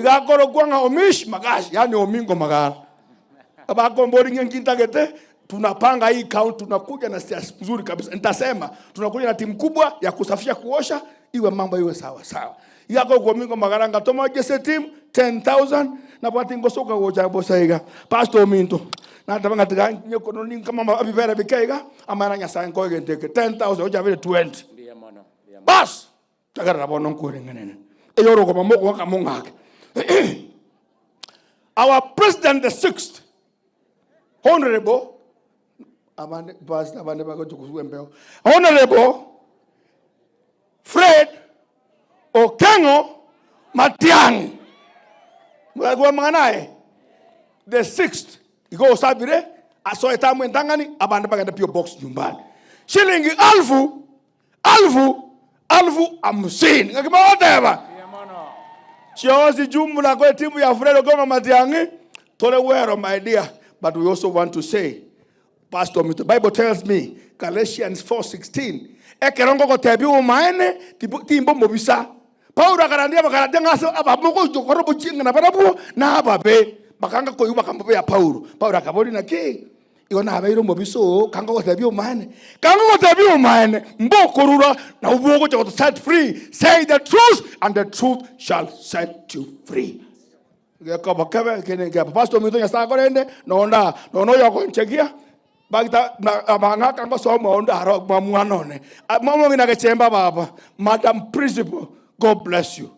Iga akorokwa ng'a Omish Magash, yaani Omingo Magara. Abakombori ng'a inki ntagete, tunapanga hii county, tunakuja na siasa mzuri kabisa. Nitasema tunakuja na timu kubwa ya kusafisha kuosha, iwe mambo iwe sawa sawa. Iga akorokwa Omingo Magara ngatoma jese team 10,000 nabwati ngosoka gocha bosa iga. Pastor ominto, nateba ng'a tiga nyekono ninkama ebibere bike iga, amang'ana Nyasaye nkoe egento eke 10,000 gocha abere 20. Mbuya mono, mbuya mono. Bas! Tegerera bono nkwereng'enene eyorogoma mogoaka mong'ake. Our president the sixth honorable abande pastor abande bagocha kosubwa embeo honorable Fred Okengo Matiang'i mwaigwa amang'ana aye the sixth igo osabire asoete amo entang'ani abande bagende PO box nyumbani shilingi alfu Alfu, alfu hamsini. Ng'aki mogoteba? Chionsi jumla kwa etimu ya Fred Okengo Matiang'i tore wero my dear but we also want to say Pastor Mito Bible tells me Galatians 4:16 ekero ngogotebia obomaene tibo- timba omobisa Paulo akarandia Abagalatia ng'a ase abamogocha gokora obochie ng'a nabarabwo nababe bakanga koigwa bakamobea Paulo. Paulo akaboria naki? Igo nabeire omobisa oo, kangogotebia omaene, kangogotebia omaene, mbokorura, nabwo bogocha goto set free, say the truth and the truth shall set you free. Gekoba kebe kende nkebe. Pastor ominto Nyasaye akorende, nonde aa, nonya oyogonchegia, bagita na abang'aka ngosoma onde aro mwa mwana one. Mwa omong'ina gechemba baba, Madam Principal, God bless you.